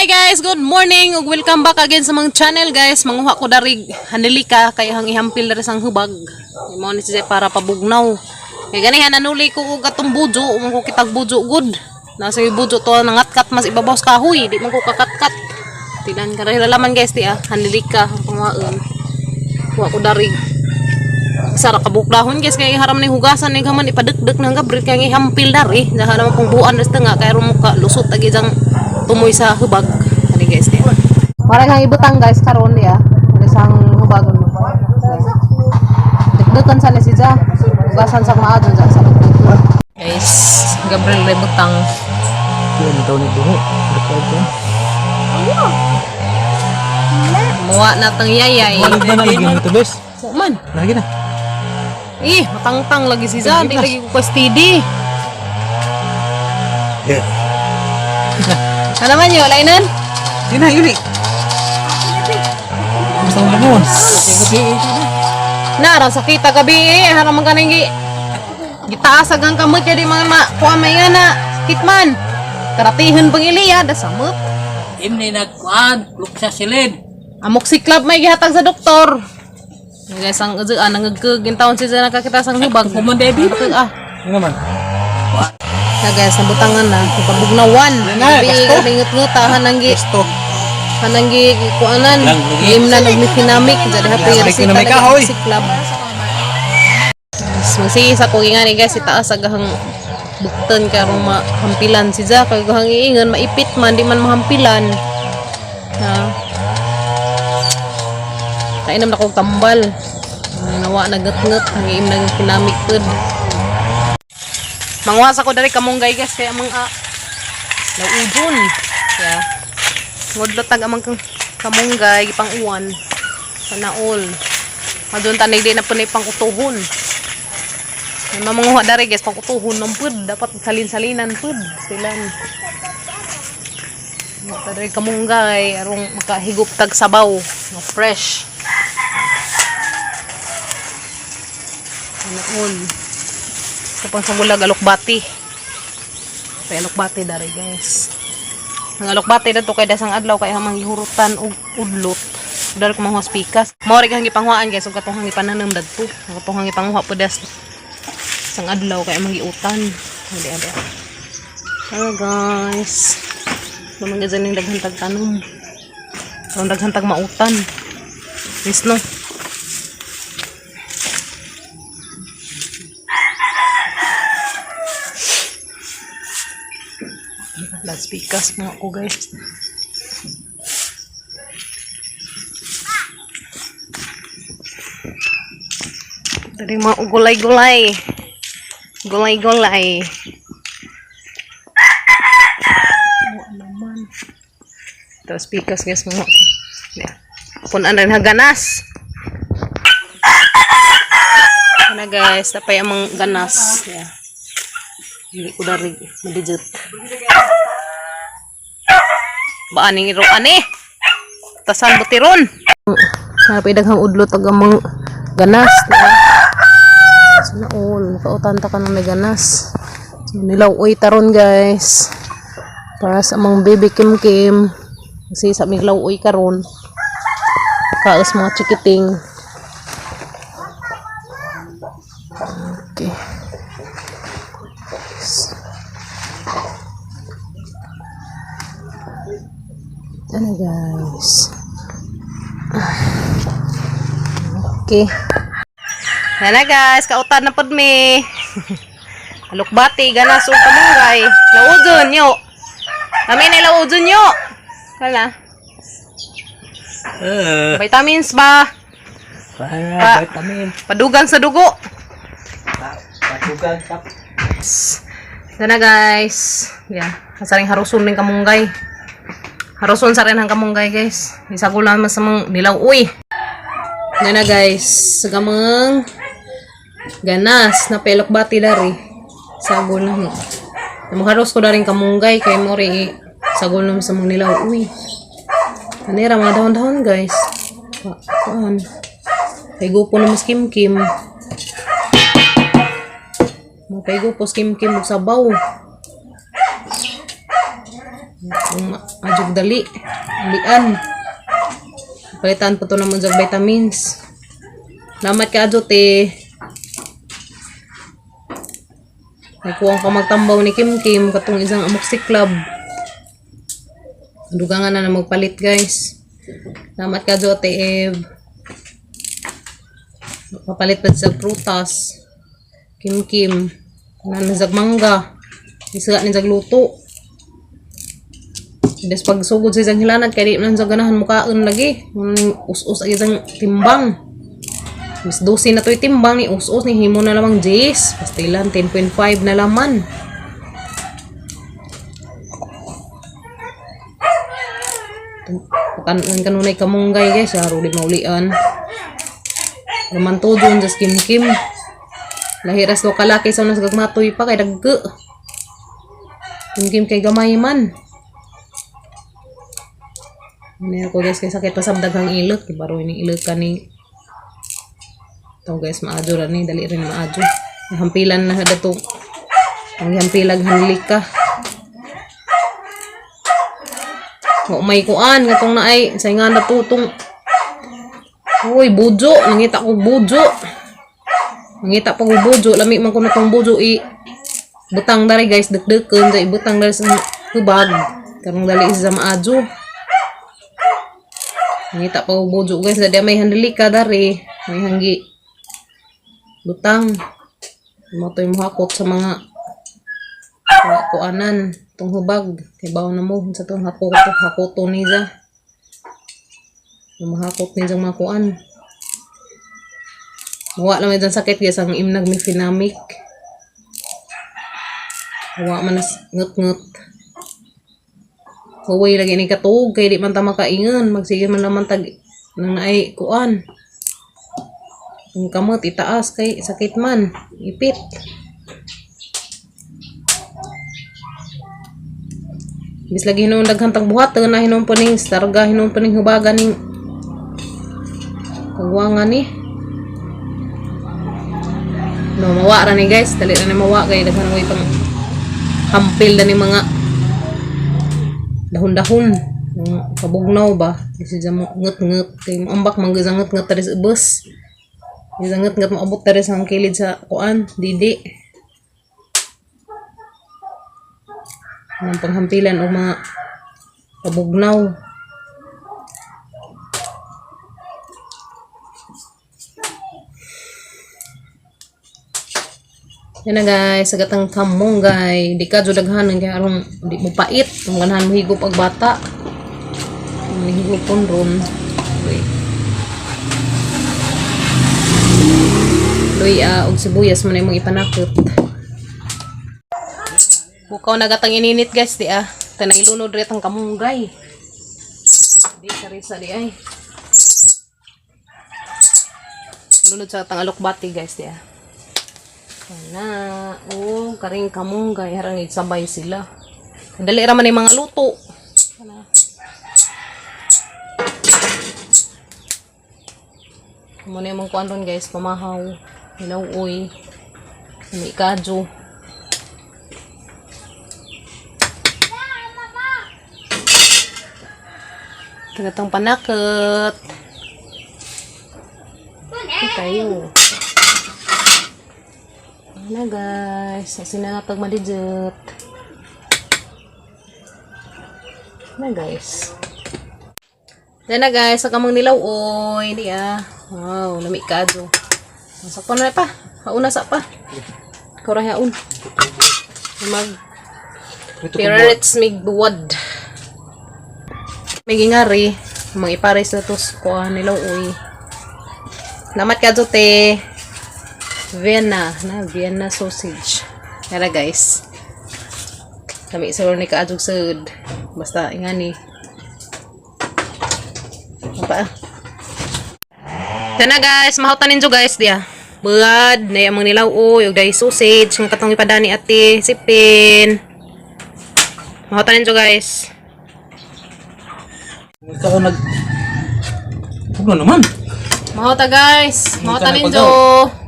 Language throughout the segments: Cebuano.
Hi guys, good morning ug welcome back again sa mga channel, guys. Manguha ko darig hanilika kay hang ihampil dari sang hubag. Mao ni siya para pabugnaw. Kay ganihan nanuli ko og atong bujo, mo ko kitag bujo gud. Nasa yung bujo to nangatkat mas ibabaw sa kahoy, di man ko kakatkat. Tinan ka laman guys, di ah, hanilika ang panguhaon. Kuha ko darig sara kabuk dahon guys, kay haram ni hugasan ni gaman ipadekdek nang Gabriel kay ihampil dari daha naman pong buan resta nga kay ron ka lusot agi jang tumoy sa hubag ani guys di. Para kang ibutang guys karon di ah, sang hubagon mo dekdekan sa ni siya hugasan sa maadon sa guys. Gabriel re butang. Yan daw ni bungo. Record yan. Muwa na tang yayay. Malig na lagi nito, bes. Wa man. Lagi na. Ih, matangtang lagi si Zan. Di lagi ko steady. Yeah. Ano man yun? Lainan? Di na, yuli. Basta mo bungo. Na, ra sakit gabi eh. Haram man kaning gi gitaas agang kamot kay di mga ma kuha may nga na sakit man. Karatihan pang iliya da samot. Imni nagkuan, luksa silid. Amok si club may gihatag sa doktor. Guys, ang uzo ah, nangagkag taon si Zan nakakita sang hubag. Kumon Debbie. Ah. Yun naman. Na guys, nabutangan na. Pabugnawan. Na, Gabi, basto. ngingut-nguta, hanang gi Gusto. Kanang gi kuanan, game na nagmifinamic, jadi happy Sabay ko resita na may lagi kahoy. si club. Yes, magsige sa kong ingani guys, itaas agahang bukton karong mahampilan si Ja, kay gahang iingon maipit man di man mahampilan. Ha. Kainom na kog tambal. Nawa nagatngat ang iim nag finamic pud. Manguha sa ko diri kamunggay guys kay amang naujon. Kaya ngudlot tag amang kamunggay gipang uwan panaol. Madun tanig di na punay pang utuhon. May mamanguha dari guys pang utuhon ng pud dapat salin-salinan pud silan. Mata dari kamunggay arong makahigup tag sabaw nga fresh. Panaol. Sa pang sangulag alokbati. Kay alokbati dari guys. Ang alokbati dadto kay dasang adlaw kay hamang gihurutan og udlot. Dali ko manguha pikas. Mao ri kang gipanghuaan guys ug katong gipananom dadto. Ang katong gipanguha po das sang adlaw kay amang giutan. Adi adi. Hello guys. Naman gazan yung daghan tag tanom. Ang daghan tag mautan. Yes no. Loudspeakers mga ko guys. Dari mga gulay-gulay. Gulay-gulay. Wa naman. Tapos pikas guys mga. Yeah. Punan rin haganas. Ano guys, tapay amang ganas. Yeah. Hindi ko dari madijit. Baaning iro ani. Tasan butiron. Hanap daghang udlot ag amang ganas. Diba? Sana all makautan ta ka ng may ganas. So, nilaw oy taron guys. Para sa amang baby Kim Kim. Kasi sa mig law-oy karon. Kaos mga chikiting. Okay. Ano guys? Okay. Yan na guys, kautan na pod mi. Alukbati, ganas ug kamunggay. Laudon yo. Kami na laudon yo. Kala. Vitamins ba? Para vitamin. Padugang sa dugo. Patugan kap. Yan na guys. Yeah, kasaring haruson ning kamunggay. Haruson sa rin ang kamunggay guys. Isa ko lang mas amang nilaw uy. Yan na guys. Sa kamang ganas na pelok bati dari. Sagol na. Magharos ko daring kamunggay kay mo rin sagol na sa mga nilaw uy. Kanira mga dahon-dahon guys. Kuan. Kay gupo na mas kim-kim. Mga kay gupo kim-kim ug sabaw. Kung adjog dali. Lian. Palitan pa to naman sa vitamins. Salamat ka adjo te. May kuwang ka magtambaw ni Kim Kim katong isang amoxi club. Dugangan na na magpalit, guys. Salamat ka adjo, Ate Ev. Papalit pa sa prutas. Kim Kim. Nanazag mangga. Isa ni jag luto. Des pagsugod sa isang hilanat kay di man sa ganahan mukaon lagi. Us-us ang isang timbang. Mas 12 na to'y timbang ni us-us ni himo na lamang 10. Pastilan 10.5 na laman. Kanon kanunay kamunggay, guys, haro di maulian. Laman to dun sa Kim Kim. Lahiras lo kalaki sa unas gagmatoy pa kay dagko. Kim Kim kay gamay man. Ano ako, guys, kay sakit pa sa daghang ilok. Baro ini ilok kani. To guys, maadyo ra ni, dali rin maadyo. Hampilan na dato. Ang hampilag hanlika. Wa may kuan katong naay sa nga natutong. Uy, bujo, nangita ko bujo. Nangita pa ko bujo, lami man ko na tong bujo i butang dari, guys, dekdeken sa ibutang dari sa hubag. Karong dali isa sa maadyo. Nangita pa ko bujo, guys, dadi may handalika dari, may hanggi butang. Mo to'y muhakot sa mga kuanan tong hubag kay bawo na mo sa tong hakot hakoto niya. Mahakot niya mga kuan. Mawa lang may sakit, guys, ang imnag may finamic. Wa man nas ngut-ngut. Huway lagi ni katuog kay di man ta makaingon, magsige man naman tag nang naay kuan. Ang kamot itaas kay sakit man, ipit. Bis lagi hinuon daghan tag buhat na hinuon pa ning starga, hinuon pa ning hubagan ning kagwangan ni. No, mawa ra ni, guys, dali ra ni mawa kay daghan way pang hampil na ni mga dahon-dahon. Mga kabugnaw ba? Kasi dyan mo ngut-ngut. Kay moambak man gyud sa ngut-ngut diri sa ubos. Sa ngut-ngut moabot diri sa kilid sa kuan, didi. Ang panghampilan og mga kabugnaw. Yan na, guys, sagatang kamunggay. Di ka jud daghanan kay aron di mo pait. Kung ganahan mo higop ag bata. Kung higupon ron. Wait. Luya og sibuyas man imong ipanakot. Bukaw na gatang ininit, guys, di ah. Tanang ilunod rin ang kamunggay. Di sarisa di ay. Lunod sa atang alokbati, guys, di ah. Ana, oh, karing kamunggay harang sabay sila. Dali ra man yung mga luto. Ana. Muna yung mga kuan ron, guys, pamahaw, hilaw-uy, may kadyo. Tagatang panakot. Okay kayo. Ano, guys, asin na natag madidjut. Ano, guys. Yan na, guys, sa kamang nilaw oy, di ah. Wow, lami kadyo. Sakto na pa. Hauna sa pa. Ikaw ra haun. Mag Pirates mig buwad. May gingari, mga ipares na to sa kuha nilaw uy. Salamat ka te. Vienna, na Vienna sausage. Yara, guys. Kami siguro ni kaadjog sud. Basta ingani. Apa? Sana, guys, mahautan ninyo, guys diya. Buad, na yung mga nilaw uy, ug dahil sausage, ng katong ipadani ate, sipin. Mahautan ninyo, guys. Ikaw nag... Huwag na naman. Mahauta, guys. Mahautan Mahautan ninyo.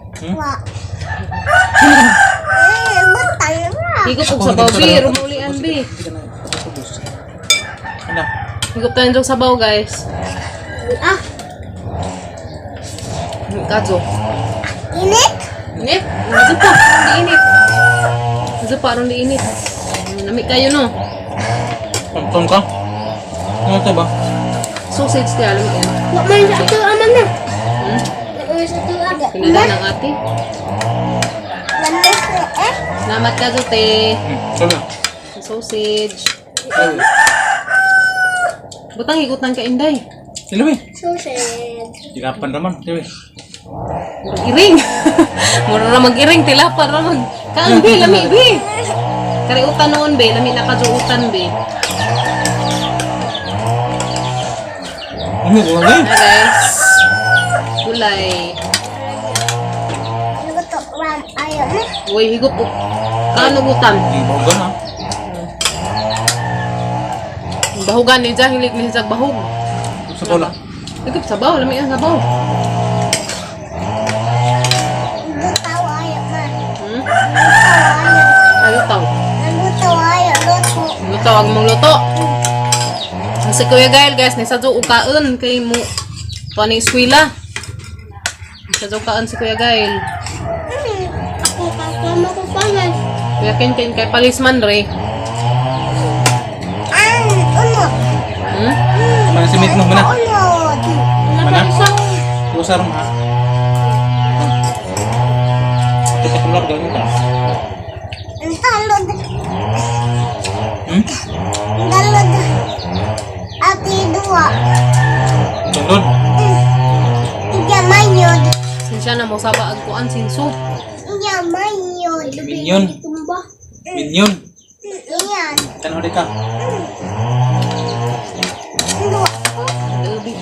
Higop og sabaw bi, rumulian bi. Hindi ka na. Ano? Higop tayo ng sabaw, guys. Ah, Kadzo. init? Init? Medyo pa. Aron di init. Medyo pa, aron di init. Nami kayo, no? Pantong ka? Ano ito ba? Sausage kaya, alam yan. Wa man sa ato ama na. Hmm? Wa man sa ato aga. Pinala ng ate. Lamis na eh. Salamat ka, te. Sabi. Sausage. Sabi. Butang higutan ka, Inday. Ilawi. Sausage. Hirapan naman. Ilawi. Mag-iring. Mura ra mag-iring. Tila para mag... Kaan, be. Lami, be. Kariutan noon, be. Lami na kajuutan, be. Ano ko lang Na, guys. Gulay. Ano ba to? Ram, ayaw na. Uy, higop. Oh. Kanugutan. Hindi ba ha? Bahugan ni Jah, hilig ni Zag bahug. Sa bola. Higop sabaw, lami ang sabaw. Lutaw ayaw na. Hmm? Lutaw ayaw. Ayo taw. Lutaw ayaw. Luto. Luto ang mong luto. Ang si Kuya Gael, guys, ni sadyo ukaon kay mo paning eskwela. Sadyo ukaon si Kuya Gael. Ako kasama ko pa guys. Kuya Ken Ken kay palisman re. Ang unod. Hmm? Mana si Mitno, mana? Unod. Mana? Usar mo ha? Ito sa kulak gawin ka. Ang talod. Hmm? Ang talod. Ate dua. Tundod. Iya mayod. Sinsya na mo saba ag kuan sinso. Iya mayod. Minion. Minion. Iyan. Tanaw di ka. Dua. Gabi.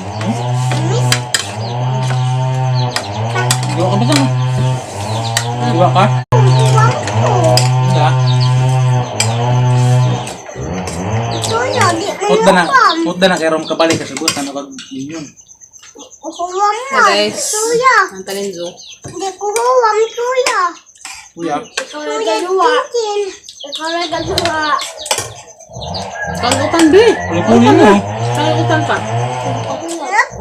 Miss. Gawa ka ba ito? Gawa ka? Dua ko. Hindi ah. Tuyo, di Put na. manukam. Put na kay rom kabalik kasi buta na kag minion. Huwam Na na. guys. Tuyo. Ang talinzo. Di ko huwam tuyo. Kuya. Tuyo chicken. Ikaw na galuwa. Kanutan be. Kunin mo. Kanutan pa.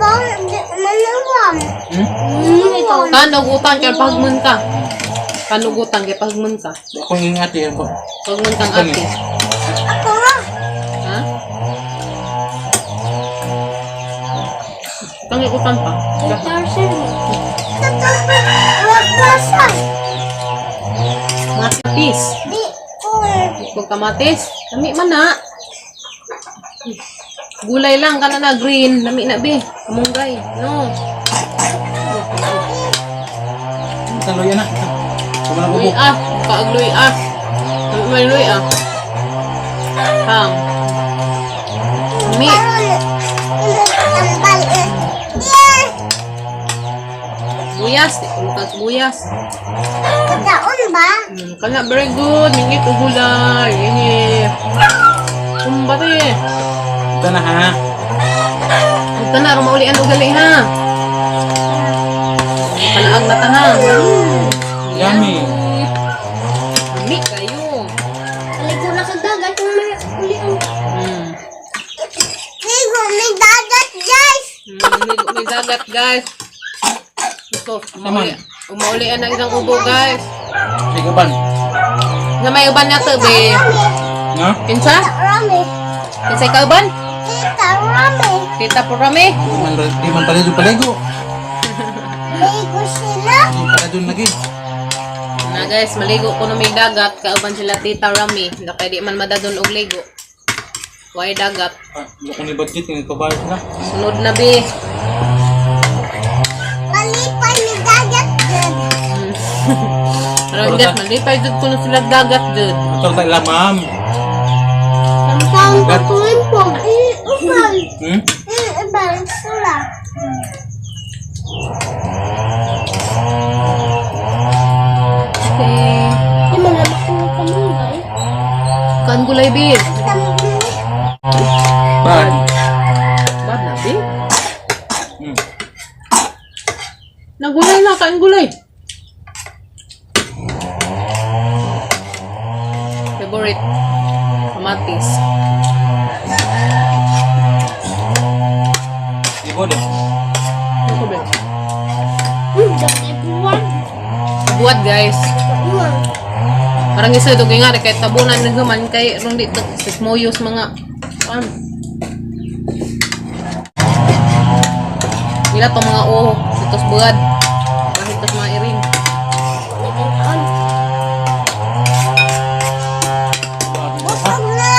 Ano di manuwam. Hmm? Kanugutan kay pagmun ka. Kanugutan kay pagmun ka. Ako yung ate ko. Pagmun kang ate. Ako nga. Ha? Pangutan pa. Wagwasan. Matis. Di ko. Kung kamatis, lami man na. Gulay lang kana na green, lami na be. Kamunggay. No. Taloy na. Kuma na Luy bubo. ah, kaagluy ah. Lami man luy ah. Hang. Lami. Karon. Tambal eh. Yeah. Buyas, di ko mukas buyas. Kataon ba? Kana very good, mingit og gulay. Ini. Kumbate. Ito na ha. Ang kana rumaulian og gali ha. Panaag na ta ha. Yummy. Lami kayo. Aligo na sa dagat kung may uli ang Ligo may dagat, guys! May dagat, guys. Ito, umauli. Umaulian ang isang ubo, guys. May kaban. Na may uban na to, be. Rami! No? Kinsa? Rami! Kinsa ka uban? Tita Rami! Tita po rami. Di man pala doon paligo. Ligo sila! Di pala doon lagi. Na guys, maligo ko na may dagat. Kauban sila Tita Rami. Na kaya di man madadon og ligo. Why dagat? Ah, wala ko ni budget ng kabayo na. Sunod na, be. Malipay ni dagat din. Pero guys, malipay jud ko na sila dagat jud. Ito tayo lang, ma'am. Tampang patuloy po. Ubal. Ubal sila. Okay. Di man na makuha kamunggay. Kan gulay, be. Bye. Bad na, be. Nagulay na, kain gulay. Favorite. Kamatis. Ibod eh. Ano ba? Dati buwan. Buwad guys. Buwan. Parang isa ito nga kay tabunan ng human kay rong di sismoyos mga an. Nila to mga uho, sitos buwad. Kahitos mga iring. Busog na.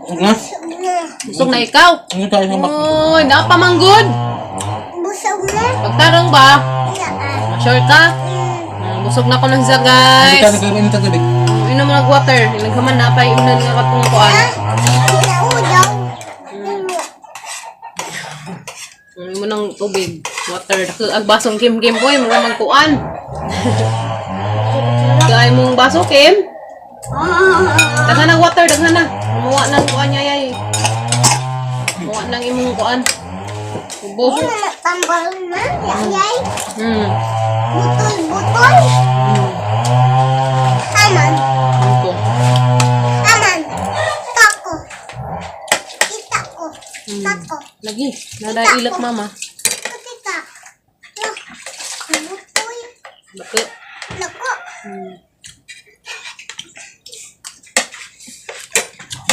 Ano na? Busog na. Busog na ikaw. Ano tayo sa mak? Uy, napamanggod. Busog na. Pagtarong ba? Naa. Sure ka? Busog na ko ng siya, Hindi tayo guys. nagkaroon ng tubig. Inom na water. Inaghaman na pa iunan nga katong kuan. Naudaw. Mo nang tubig, water. Dako ag basong Kim Kim boy, mura magkuan. Kay mong baso Kim. Daghan na water, daghan na. Muwa nang kuan niya yay. Muwa nang imong kuan. Ubo. Ano na tambal na? Yayay. Butol, butol. Aman. Ito. Aman. Tako. Kita ko. Tako. Lagi, nada ilak mama. Kita. Butol. Dako. Nako.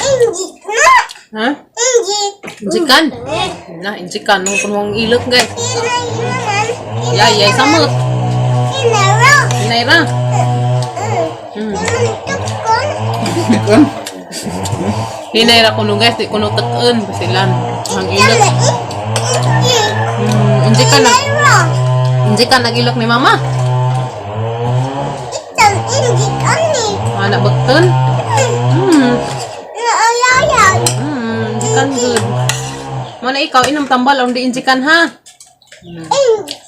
Injik na. Ha? Injik. Injikan. Na, injikan nung kunwang ilak guys. Inay naman. Yay, yay samot. Inara. Inayra. Naman tukon. Tikon. Hinayra kuno guys, di kuno tek-en basilan. Ang Injik. ilak. Injik. Injikan na. Inara. Injikan nag ilak ni mama. Itang injik ani. Anak bekten. Naayayay. Injikan good. Mana ikaw inom tambal on di injikan ha. Injik.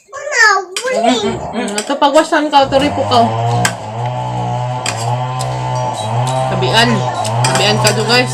Una, buling. Ito pagwasan ka, turi po ka. Tabian. Tabian ka do guys.